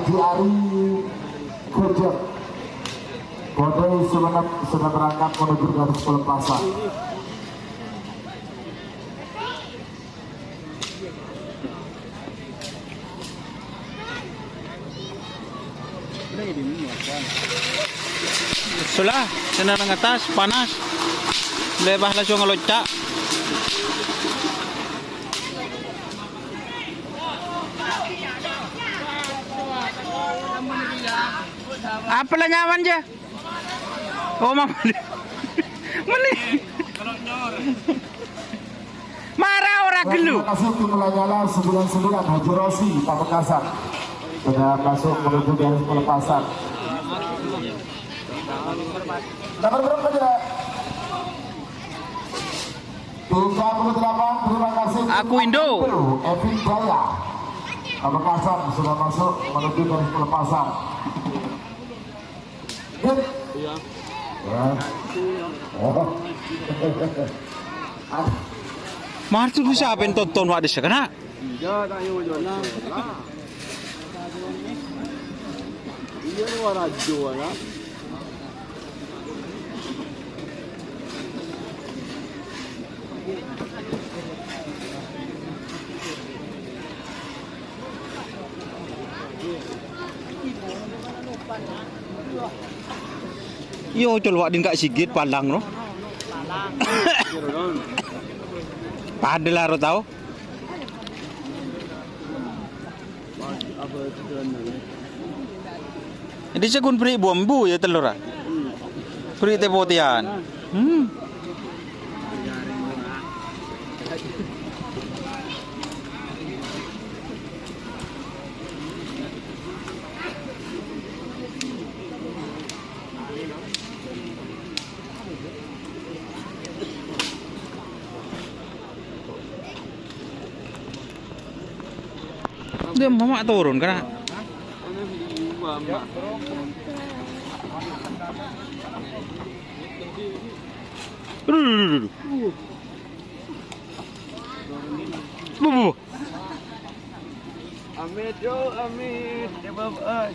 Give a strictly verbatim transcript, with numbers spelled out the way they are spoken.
Di Ari Gojek. Kodai Sumenep sudah berangkat menuju garis pelepasan. Sola, sè neng attas, panas. Lèbâ langsung ngelonca'. Apa la nyaman, ja? Oh, mama. Meni. Mara ora gelu. Terima kasih tim Lanyala sembilan sembilan Haji Rosi Pamekasan. Sudah masuk menuju garis pelepasan. Nomor berapa, Jera? Tiga puluh delapan, terima kasih. Aku Indo. Evin Jaya. Pamekasan sudah masuk menuju garis pelepasan. Iya. Ya. Oh. Martu bisa apa yang tonton wa desa kana? Iya, tak ayo jual. Iya, lu rajo ya. Iyo, col wa' din ka' sigit palang, no? Padâ la ro tao. Ḍissa ghun bherri' bu-ambu, ya, tello ra. Bherri' tè potèyan. Hmm. Ḍâ' emma ma' toron, kana'. Aduh, aduh, aduh, aduh. Bu, bu, bu. Amit, yo, amit. Ya, Bab, ay.